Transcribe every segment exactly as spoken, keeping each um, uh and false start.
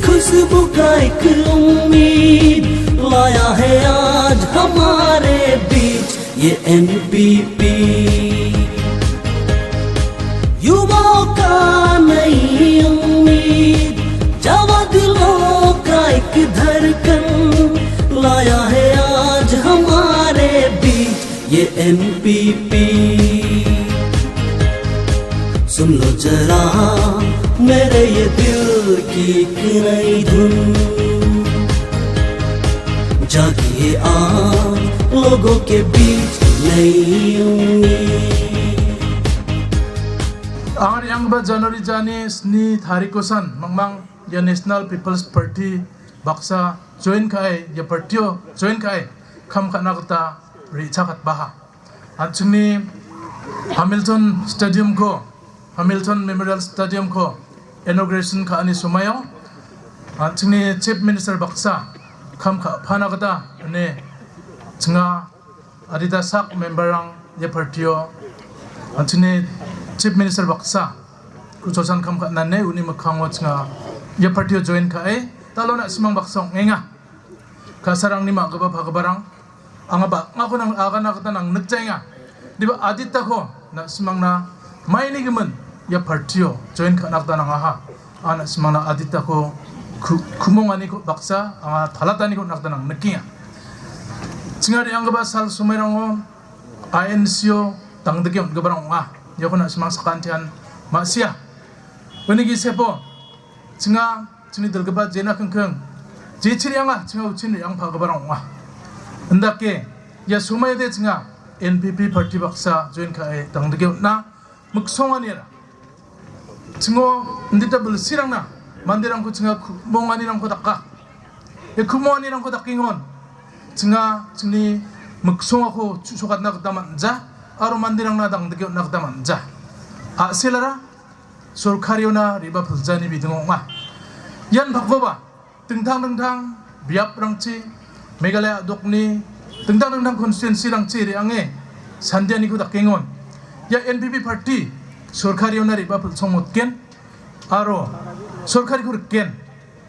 खुशबू का एक उम्मीद लाया है आज हमारे बीच ये एनपीपी। युवाओं का नई उम्मीद, जावा दिलों का एक धड़कन लाया है आज हमारे बीच ये एनपीपी। सुन लो जरा मेरे ये दिल की एक नई धुन, जागी है आज लोगों के बीच नई उम्मीद। Angni angba January jani sni tariko san mangmang ia National People's Party baksa join ka·e, ia party-o join ka·e kam ka·na gita re·chakatbaha. An·chingni Hamilton Stadium-ko, Hamilton Memorial Stadium-ko inauguration ka·ani somaio an·chingni Chief Minister baksa kam ka·pana gita ine chinga adita sak member-rang ia party-o an·chingni Chief Minister baksa ku·cholsan kam ka·nane uni mikkango chinga ia party-o join ka·e, dalo na·simang baksa ong·enga. Ka·sarangni ma·gipa pagiparang, anga bang·ako nang-, agana gita nangnikjaenga. Diba aditako na·simangna maini gimin ia party-o join ka·na gita nangaha. Anga na·simangna aditako ku-, kumonganiko baksa anga palataniko na gita nangnikenga. Chingari anggipa sal somairango I N C-o dangdike on·giparang ong·a. Iako na·simang sakantian ma·sia. Uni gisepo chinga chingni dilgipa jena kingking, jechiri anga chinga uchin re·angpagiparang ong·a. Indake ia somaide chinga N P P party baksa join ka·e dangdike on·a, miksonganira. Chingo indita bilsirangna manderangko chinga ku-, monganirangko daka. Ia ku·monganirangko dakengon chinga chingni miksongako chu·sokatna gita man·ja aro manderangna dangdike on·na gita man·ja. A·selara sorkariona re·bapiljaani bidingo ong·a. Ian pakboba dingtang dingtang biaprangchi, Meghalaya a·dokni dingtang dingtang konstituensirangchi re·ange sandianiko dakengon ia N P P party sorkariona re·bapilsongmotgen aro sorkariko rikgen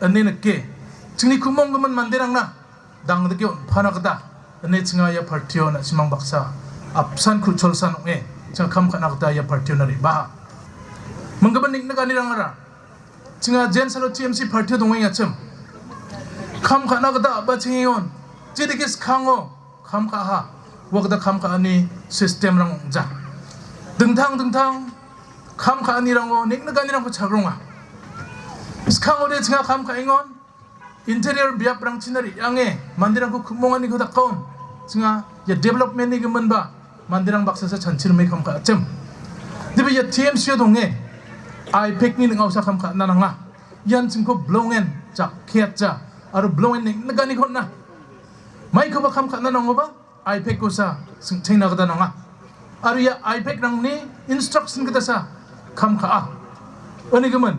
ine nike chingni ku·monggimin manderangna dangdike on·pana gita ine chinga ia party-o na·simang baksa apsan ku·cholsan ong·e chinga kam ka·na gita ia party-ona re·baha. Minggimin niknikanirangara chinga jen salo T M C party-o dongengachim kam ka·na gita a·bachengengon jedike skango kam ka·aha, ua gita kam ka·ani system-rang ong·ja. Dingtang dingtang kam ka·anirango niknikanirangko chagronga. Skangode chinga kam ka·engon interior biaprangchina re·ange manderangko ku·monganiko dakaon chinga ia development-ni giminba manderang baksasa chanchi rimai kam ka·achim. Dibe ia T M C-o donge IPEC-ni ning·aosa kam ka·na nanga. Ian chingko bilongen jakkeatja aro bilongen niknikaniko on·a. Maikoba kam ka·na nangoba IPEC-kosa singchengna gita nanga. Aro ia IPEC-rangni instruction gitasa kam ka·a. Uni gimin,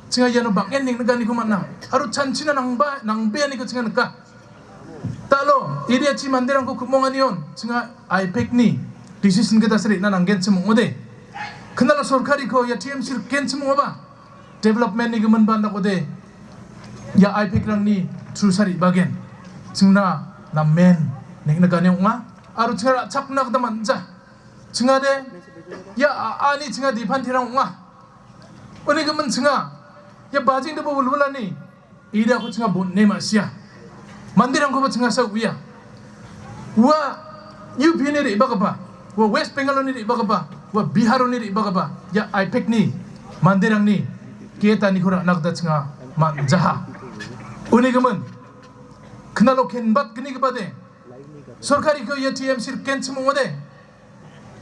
chinga iano bang·en niknikaniko man·a. Aro chanchina nangba-, nangbeaniko chinga nika. Dalo, area-chi manderangko ku·monganion, chinga IPEC-ni decision gitasa re·na nanggenchim ong·ode. Knalo sorkariko ia T M C rikgenchim ong·aba. Development-ni gimin bandakode ia IPEC-rangni through-sa re·bagen. Chingna namen nikna gane ong·a. Aro chinga ra·chakna gita man·ja. Chingade ia a-, ani chinga dipantirang ong·a. Uni gimin chinga ia bajingdeba wilwilani area-ko chinga bon·e ma·sia. Manderangkoba chingasa uia. Ua U P-ni re·bagipa, ua West Bengal-oni re·bagipa, ua Bihar-oni re·bagipa, ia IPEC-ni manderangni ketaniko ra·na gita chinga man·jaha. Uni gimin, knalo kenbatgnigipade, sorkariko ia T M C rikgenchim ong·ode,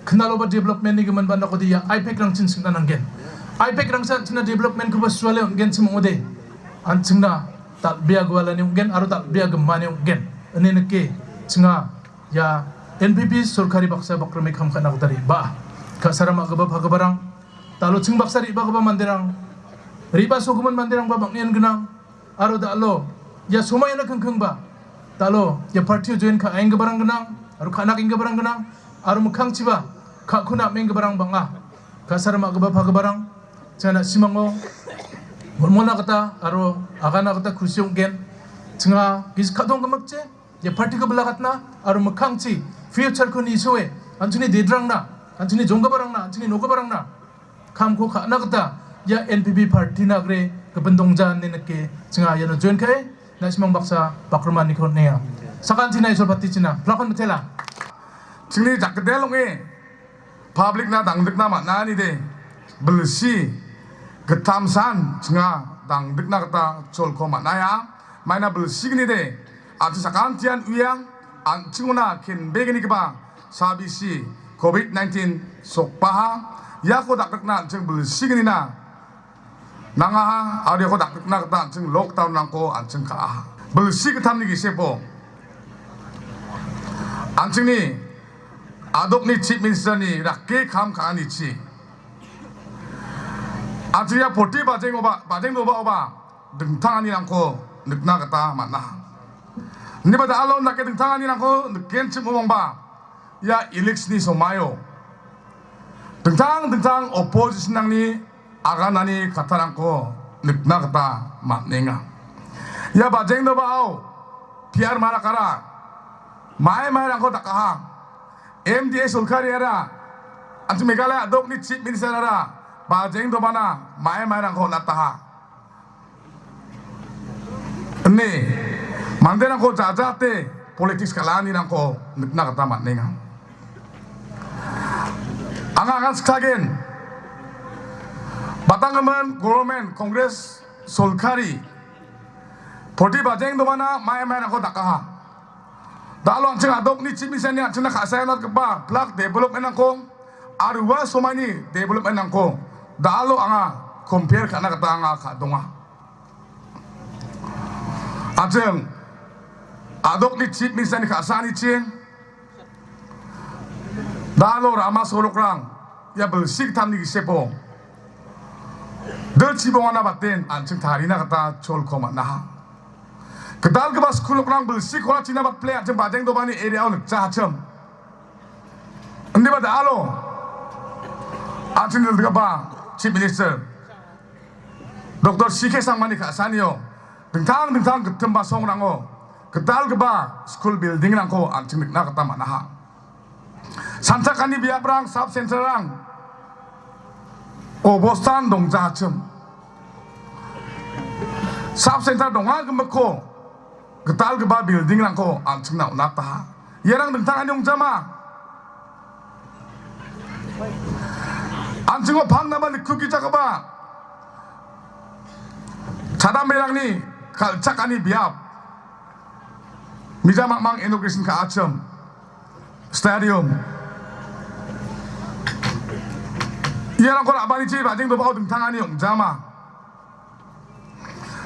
knaloba development-ni gimin bandakode ia IPEC-rangchin singna nanggen. IPEC-rangsa an·chingna development-koba suale on·genchim ong·ode, an·chingna dal·bea gualani ong·gen aro dal·bea gimani ong·gen. Ine nike chinga ia N P P sorkari baksa bakrime kam ka·na gita re·baa. Ka·sara ma·gipa pagiparang, dalo ching baksa re·bagipa manderang, re·basogimin manderangba bang·en gnang. Aro dalo ia somaina kingkingba, dalo ia party-o join ka·enggiparang gnang, aro ka·na ka·enggiparang gnang, aro mikkangchiba ka·kuna am·enggiparang bang·a. Ka·sara ma·gipa pagiparang, chinga na·simango molmolna gita aro agana gita kusi ong·gen. Chinga gisik ka·dong gimikje, ia party-ko bilagatna aro mikkangchi future-ko nisoe, an·chingni dedrangna, an·chingni jonggiparangna, an·chingni nogiparangna kamko ka·na gita ia N P P party-na agre gipin dongja ine nike chinga iano join ka·e, na·simang baksa bakrimaniko on·enga. Sakantina Isol patichina, plakon mitela. Chingni jakdel ong·e public-na dangdikna man·anide bilsi gittamsan chinga dangdikna gita cholko man·aia. Maina bilsignide, an·ching sakantian uiang, an·chingona kenbegnigipa sabisi covid nineteen sokbaha. Iako dakdikna an·ching bilsignina nangaha, aro iako dakdikna gita an·ching lockdown-rangko an·ching ka·aha. Bilsi gittamni gisepo an·chingni a·dokni Chief Minister-ni rake kam ka·anichi an·ching ia forty bajengoba, bajengdobaoba dingtanganirangko nikna gita man·a. Indiba da·alon dake dingtanganirangko nikenchim omongba, ia election-ni somaio dingtang dingtang opposition-rangni aganani kattarangko nikna gita man·enga. Ia bajengdobao P R Marakara mae maerangko dakaha. M D A solkariara, an·ching Meghalaya a·dokni Chief Minister-ara bajengdobana mae maerangko on·ataha. Ine manderangko jajate politics kal·anirangko nikna gita man·enga. Anga agan siksagen, batanggimin government, Congress solkari, forty bajengdobana mae maerangko dakaha. Da·alo an·ching a·dokni Chief Minister-ni an·chingna ka·sae on·atgipa plak development-rangko aro ua somaini development-rangko da·alo anga compare ka·na gita anga ka·donga. An·ching a·dokni Chief Minister-ni ka·saanichi da·alo rama sorokrang ia bilsi gittamni gisepo dilchi bongana baten an·ching tarina gita cholko man·aha. Gitalgipa skul nokrang bilsi kolachina batple an·ching bajengdobani area-o nikjahachim. Indiba da·alo an·ching dilgipa Chief Minister Doctor C K Sangmani ka·saanio dingtang dingtang gittim basongrango gitalgipa skul building-rangko an·ching nikna gita man·aha. Sanchakani biaprang sub center-rang obostan dongjachim. Sub center donga gimikko gitalgipa building-rangko an·chingna on·ataha. Iarang dingtangani ongjama. An·chingo pangnaba nikkugijagipa chadamberangni kal·chakani biap. Mija mamang inauguration ka·achim. Stadium. Iarangko ra·banichi bajengdobao dingtangani ongjama.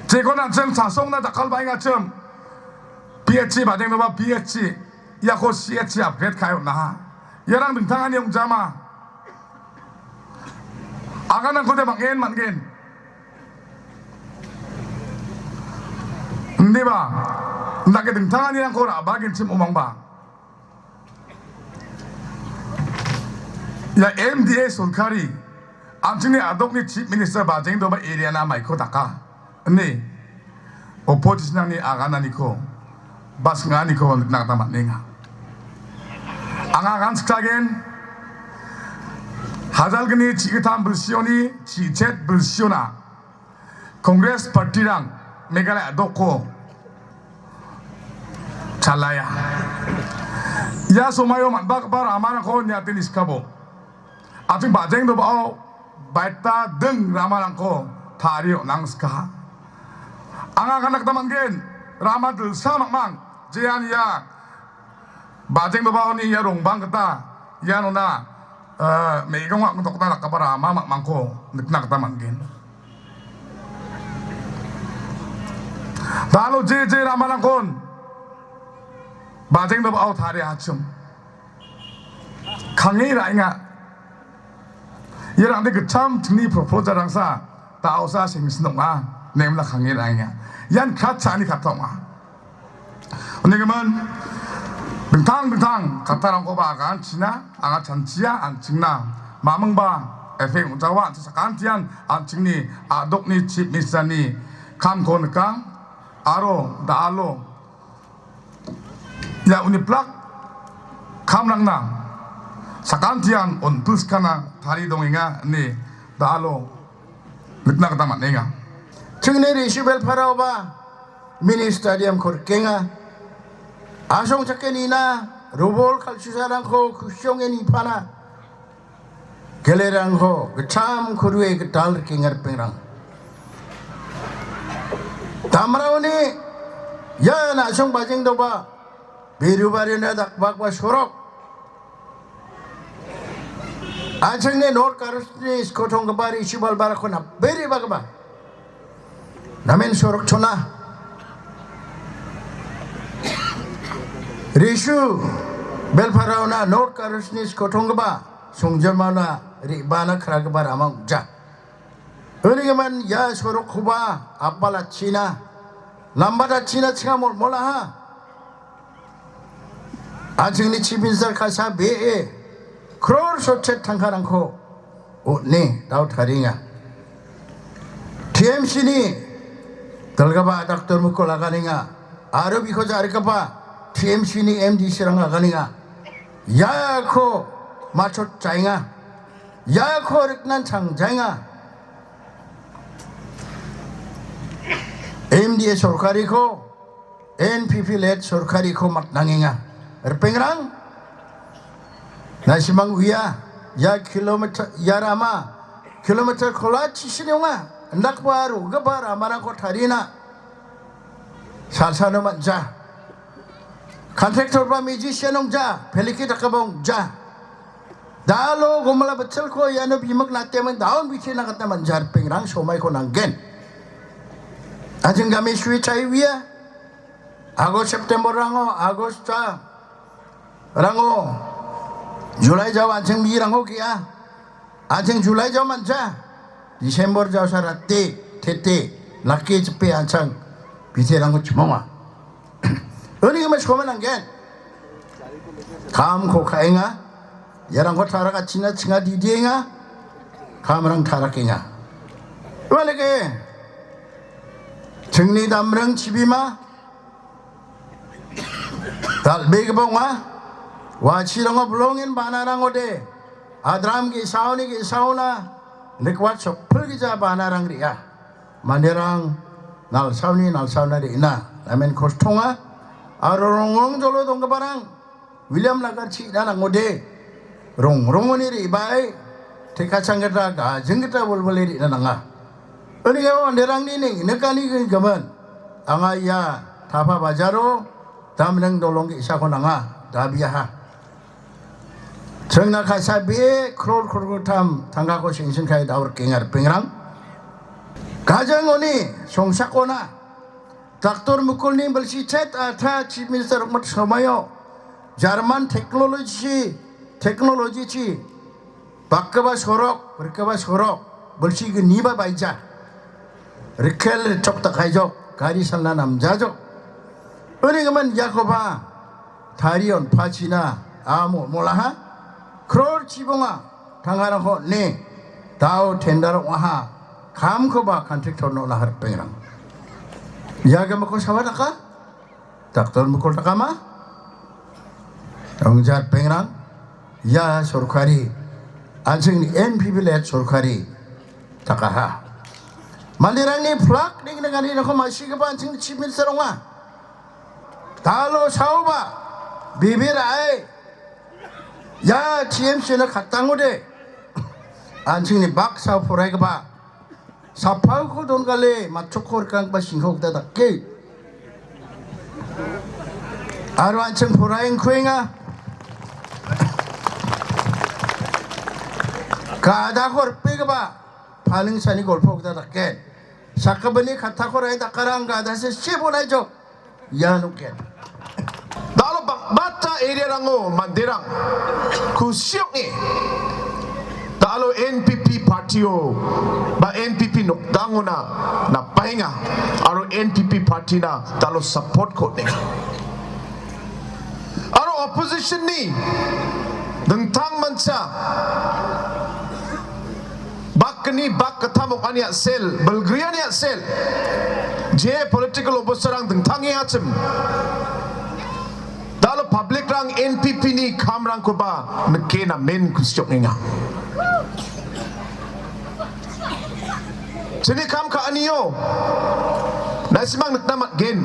Jekon an·ching chasongna jakkalbaengachim. P H C bajengdoba P H C. Iako C H C upgrade ka·e on·aha. Iarang dingtangani ongjama. Aganangkode bang·en man·gen. Indiba, indake dingtanganirangko ra·bagenchim omangba. Ia M D A solkari, an·chingni a·dokni Chief Minister bajengdoba area-na maiko daka, ine opposition-rangni agananiko, basnganiko nikna gita man·enga. Anga agan sikjagen, hajalgni chigittam bilsioni, chichet bilsiona, Congress party-rang Meghalaya a·dokko chalaya. Ia somaio man·bagipa ramarangko niate niskabo. An·ching bajengdobao baita ding ramarangko tarie on·angskaha. Anga aganna gita man·gen, rama dilsa mang·mang, jean ia bajengdobaoni ia rongbang gita, ianona, eh, me·gong a·gitokna dakgipa rama mang·mangko nikna gita man·gen. Da·alo je, je ramarangkon bajengdobao tariachim. Kange ra·enga. Iarangde gitcham chingni proposal-rangsa da·osa sengsin ong·a, nemla kange ra·enga. Ian kat cha·ani katta ong·a. Unigimin dingtang dingtang kattarangkoba aganchina, anga chanchia an·chingna mamingba Epeng ong·jawa, an·ching sakantian an·chingni a·dokni Chief Minister-ni kamko nikang aro da·alo ia uni plak kamrangna sakantian on·pilskana tarie dongenga ine da·alo nikna gita man·enga. Chingni Rishi Belparaoba mini stadium-ko rikenga. Asongchake nina robol kal·susarangko kusionge nipana. Gelerangko gitcham kurue gital rikenga ripengrang. Damraoni ia na·song bajengdoba Birubarina dakbakba sorok. An·chingni North Karosni skotonggipa Rishi Belparao napberibagipa namen sorok chona. Rishi Belparaona North Karosni skotonggipa songjinmana re·bana kragipa rama ong·ja. Unigimin ia sorokkoba apalachina, lambatachina chinga molmolaha. An·chingni Chief Minister ka·sa be·e crore sotchet tangkarangko on·e dao tarienga. T M C-ni dilgipa Doctor Mukul aganenga aro biko ja·rikgipa T M C-ni M D C-rang aganenga. Iako machot jaenga. Iako riknan changjaenga. M D A sorkariko, N P P led sorkariko mat·nangenga. Ripengrang, nasimang uia, ia kilometer, ia rama, kilometer kola chisini ong·a. Indakba ro·gipa ramarangko tarina. Salsano man·ja. Contractor ba musician ong·ja, peliki dakaba ong·ja. Da·alo gomala bitchilko iano bimik natemen daun bichina gita man·ja ripengrang somaiko nanggen. An·ching game sui chai uia. August September rango, August cha rango, July jao an·ching birango ge·a. An·ching July jao man·ja. December jao sa rate, tete, lake chipe an·ching biterangko chimonga. Uni gima somen anggen. Kamko ka·enga. Iarangko tarakachina chinga didienga. Kamrang tarakenga. Ualeke. Chingni damrang chibima. Dal·begipa ong·a. Wachirango bilongen banarangode. Adram ge·saoni ge·saona. Nikwat sopilgija banarang re·a. Manderang nalsaoni nalsaona re·na namen kostonga. Aro rongrong jolo donggiparang William Lagarchi na nangode. Rongrongoni re·bae tekachang gita gajing gita bolbole re·na nanga. Unigimin manderangni neng·nikani gimin anga ia Tapa Bajaro damneng dolong ge·sako nanga. Dabiaha. Chingna ka·sa be crore crore gittam tangkako sengsenkai daurkenga ripengrang. Gajangoni songsakona Doctor Mukulni bilsi chet atha Chief Minister rokmat somaio German technology, technology chi bakgipa sorok, rikgipa sorok, bilsi gniba baija. Rikkel chok takaijok, gari salna namjajok. Uni gimin iakoba tarion pachina amo molaha. Crore chibonga tangarangko ne dao tender ong·aha. Kamkoba contractor-no lahar pengrang. Ia gimikko sawa daka? Doctor Mukul dakama? Ong·ja ripengrang, ia sorkari, an·chingni N P P led sorkari dakaha. Manderangni plak neng·nengani nokko ma·sigipa an·chingni Chief Minister ong·a. Dalo saoba, bebe ra·e, ia T M C-ni kattangode, an·chingni baksa poraigipa Sappako dongale matchokko rikanggipa singko gita dake. Aro an·ching poraengkuenga. Gadako ripegipa palingsani golpo gita dake. Sakgipinni kattako ra·e dakarang gadase se bonaijok. Ia noken. Dalo bang·bata area-rango manderang kusi ong·e dalo N P P party-o ba N P P nokdangona napaenga aro N P P party-na dalo support-ko on·enga. Aro opposition-ni dingtangmancha Kni bak gittam ong·ani a·sel, bilgriani a·sel. Je political obostarang dingtangengachim. Da·alo public-rang N P P-ni kamrangkoba nike namen kusi ong·enga. Chini kam ka·anio nasimang nikna man·gen.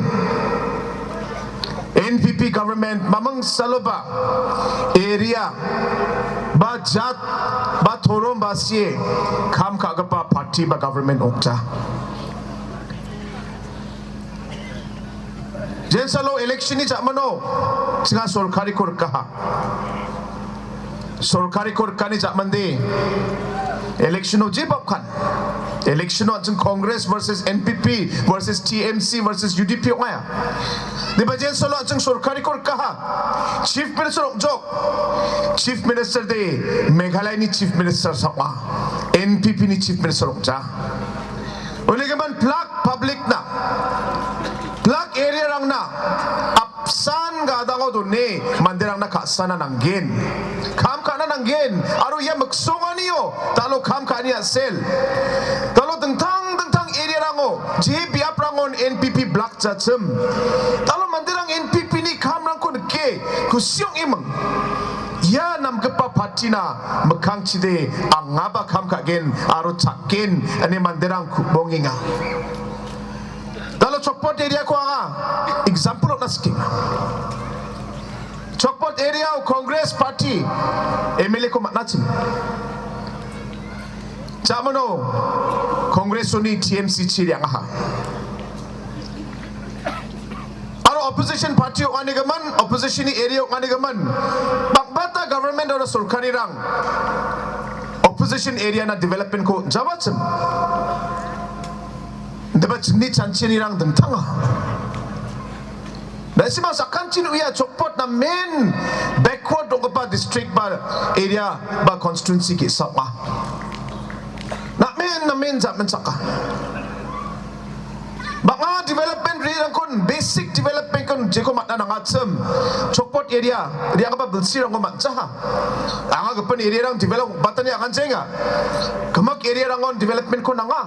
N P P government maming saloba area ba jat ba torom ba sie kam ka·gipa party ba government ong·ja. Jensalo election-ni ja·mano chinga sorkariko rikaha. Sorkariko rikani ja·mande election-o jebapkan. Election-o an·ching Congress versus N P P versus T M C versus U D P ong·aia. Deba jensalo an·ching sorkariko rikaha. Chief Minister ong·jok. Chief Minister de Meghalaya-ni Chief Minister sa ong·a. N P P-ni Chief Minister ong·ja. Unigimin plak public-na, plak area-rangna apsan gadango done manderangna ka·sana nanggen. Kam ka·na nanggen. Aro ia miksonganio da·alo kam ka·ani a·sel. Da·alo dingtang dingtang area-rango, je biaprangon N P P blak jachim. Da·alo manderang N P P-ni kamrangko nike, kusi ong·eming. Ia namgipa party-na mikkangchide angaba kam ka·gen aro chakgen ine manderang ku-, bongenga. Da·alo Chokpot area-ko anga example on·na sikenga. Chokpot area-o Congress party M L A-ko man·achim. Jamano Congress-oni T M C chiri angaha. Aro opposition party ong·anigimin, opposition-ni area ong·anigimin, bang·bata government aro sorkarirang opposition area-na development-ko jawachim. Deba chingni chanchianirang dingtanga. Nasimang sakantin uia Chokpot namen backward ong·gipa district ba area ba constituency ge·sa ong·a. Namen, namen ja·menchaka. Bang·a development ri·rangkon, basic development-kon jeko man·na nangachim. Chokpot area, ri·anggipa bilsirangko man·jaha. Anga gipin area-rang develop batani aganjaenga. Gimik area-rangon development-ko nanga.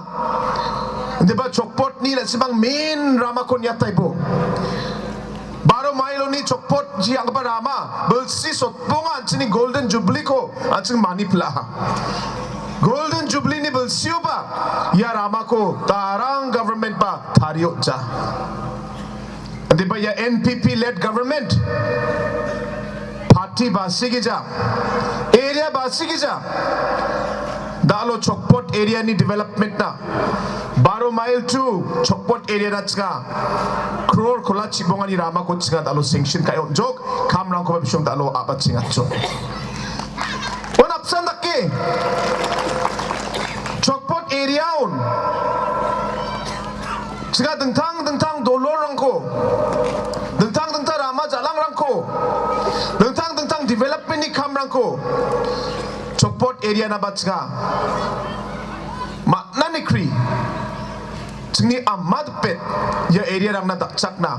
Indiba Chokpotni na·simang main ramako niataibo. Baro mailoni Chokpot ji anggipa rama, bilsi sotbonga an·chingni Golden Jubilee-ko an·ching mani pilaha. Golden Jubilee-ni bilsioba ia ramako darang government-ba tariotja. Indiba ia N P P led government, party basigija, area basigija, da·alo Chokpot area-ni development-na Baro mile to Chokpot area-na chinga crore kola chibongani ramako chinga da·alo sanction ka·e on·jok, kamrangkoba bisong da·alo a·bachengatjok. Uan apsan dake Chokpot area-on chinga dingtang dingtang dolorrangko, dingtang dingtang rama jalangrangko, dingtang dingtang development-ni kamrangko Chokpot area-na ba chinga ma-, nani kri, chingni ama dipet, ia area-rangna dakchakna,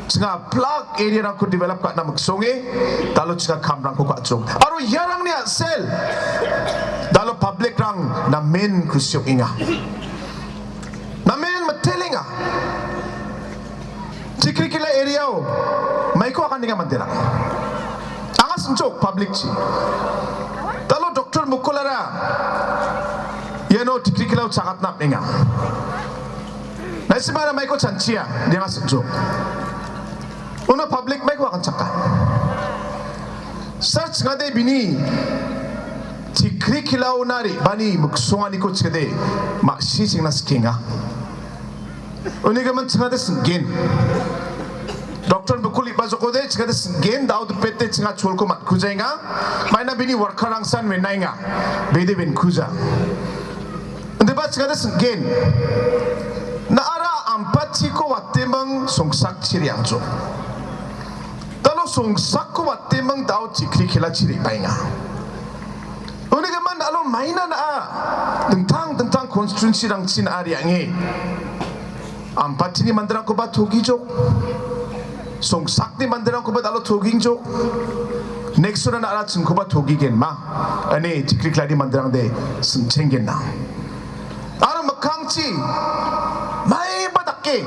chinga plak area-rangko develop ka·na miksonge, da·alo chinga kamrangko ka·chok. Aro iarangni a·sel, da·alo public-rang namen kusi ong·enga. Namen mitelenga. Tikrikila area-o maiko agandenga manderang. Anga sinchok public-chi. Da·alo Doctor Mukulara iano Tikrikilao chagatna am·enga. Naisimara maiko chanchia, anga sinchok. Uno public maiko aganchaka. Sir chingade bini Tikrikilaona re·bani miksonganiko chingade ma·si chingna sikenga. Unigimin chingade sing·gen. Doctor Mukul re·bajokode chingade sing·gen, da·o dipete chinga cholko man·kujaenga. Maina bini worker-rangsan wenaenga. Bede wenkuja. Indiba chingade sing·gen. Na·ara Ampatiko wateming songsak chiriangjo. Da·alo songsakko wateming da·o Tikrikila chiribaenga. Unigimin da·alo maina na·a dingtang dingtang constituency-rangchi na·a re·ange. Ampatini manderangkoba togijok. Songsakni manderangkoba da·alo togingjok. Next-ona na·a chingkoba togigen ma. Ane Tikriklani manderangde singchenggen na. Aro mikkangchi maiba dake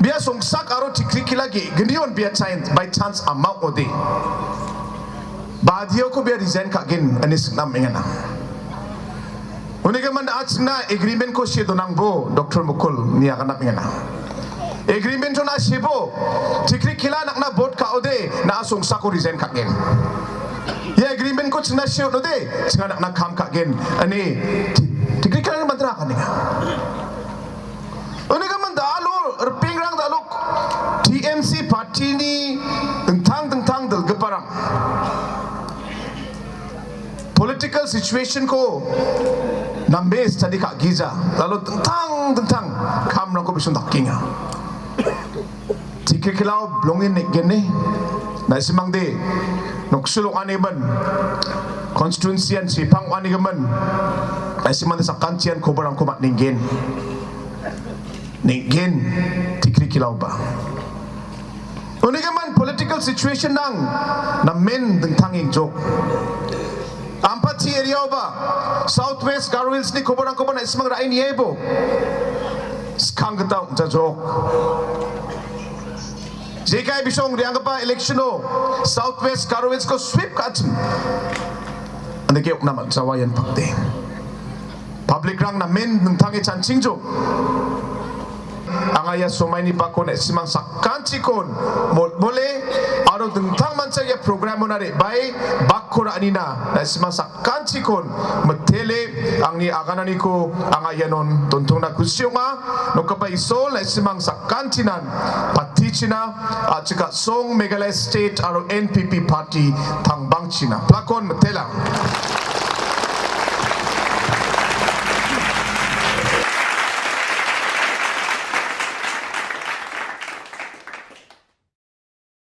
bia songsak aro Tikrikila ge·gnion bia chan-, by chance amang ode. Badioko bia resign ka·gen ane singna mengena. Unigimin a·chingna agreement-ko sie donangbo, Doctor Mukul, nia ganap mengena. Agreement-ona sibo, Tikrikila nakna vote ka·ode, na·a songsako resign ka·gen. Ia agreement-ko chingna sie donode, chinga nakna kam ka·gen. Ani, Ti-, Tikrikila mandra ka·ninga. Unigimin dalo, ripengrang dalo, T M C party-ni dingtang-dingtang dilgiparang political situation-ko nambe study ka·gija, lalo dingtang-dingtang kamrangko bisong dakenga. Tikrikilao bilongen neng·gene, na·simangde noksil ong·anigimin, constituency-an sipang ong·anigimin, na·simangde sakantian kobarangko man·engen. Neng·gen Tikrikilaoba. Unigimin political situation-rang namen dingtang engjok. Ampati area-oba, South West Garo Hills-ni kobarangkoba na·simang ra·e niaibo. Skang gita ong·jajok. Jekai bisong re·anggipa election-o South West Garo Hills-ko sweep ka·achim. Andake okna man·jawa ian pakde. Public-rang namen dingtange chanchingjo. Anga ia somaini bako na·simang sakantikon mol-, mole aro dingtang mancha ia program-ona re·bae bakko ra·anina na·simang sakantikon mitele angni agananiko anga ianon dontongna kusi ong·a. Nokgipa Isol na·simang sakantinan patichina a·chik a·song Meghalaya State aro N P P party tangbangchina. Plakon mitela.